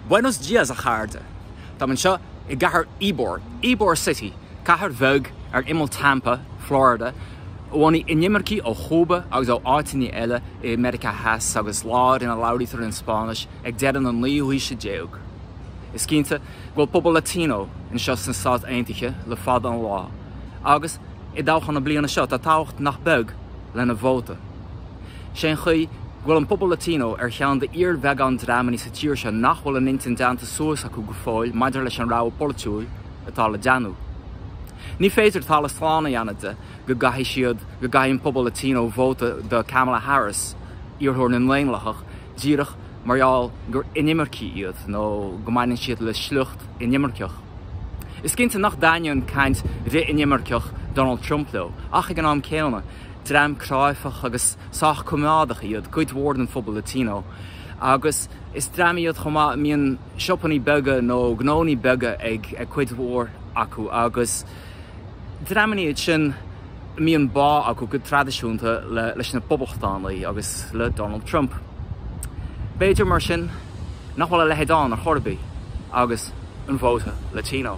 Buenos dias a chairde! Táim anseo i gcathair Ybor, Ybor City, cathair bheag ar imeall Tampa, Florida, a bhunaigh inimircigh ó Chúba agus ó áiteanna eile i Meiriceá Theas agus Láir ina labhraítear an Spáinnis ag deireadh na naoú haoise déag. Is cinnte go bhfuil pobal Latino anseo sna Stáit Aontaithe le fada an lá agus i dtoghchán na bliana seo tá tábhacht nach beag lena vóta. Sé an chaoi go bhfuil an pobal Latino ar cheann de fhíorbheagán dreamanna sa tír seo nach bhfuil a n-intinn déanta suas acu go fóill maidir leis an rogha polaitiúil atá le déanamh. Ní féidir talamh slán a dhéanamh de go gcaithfidh siad, go gcaithfidh an pobal Latino vóta do Kamala Harris, iarrthóir na nDaonlathach, díreach mar gheall gur inimircigh iad nó go mbaineann siad le sliocht inimirceach. Is cinnte nach dtaitníonn caint fhrith-inimirceach Donald Trump leo, ach ag an am céanna, Dream cráifeach agus sách coimeádach iad cuid mhór den phobal Latino agus is dream iad chomh maith a mbíonn siopannaí beaga nó gnónnaí beaga ag cuid mhór acu agus dreamanna iad sin a mbíonn bá acu go traidisiúnta leis na Poblachtánaigh agus le Donald Trump. B'fhéidir mar sin nach bhfuil a leithéid ann ar chor ar bith agus an vóta Latino.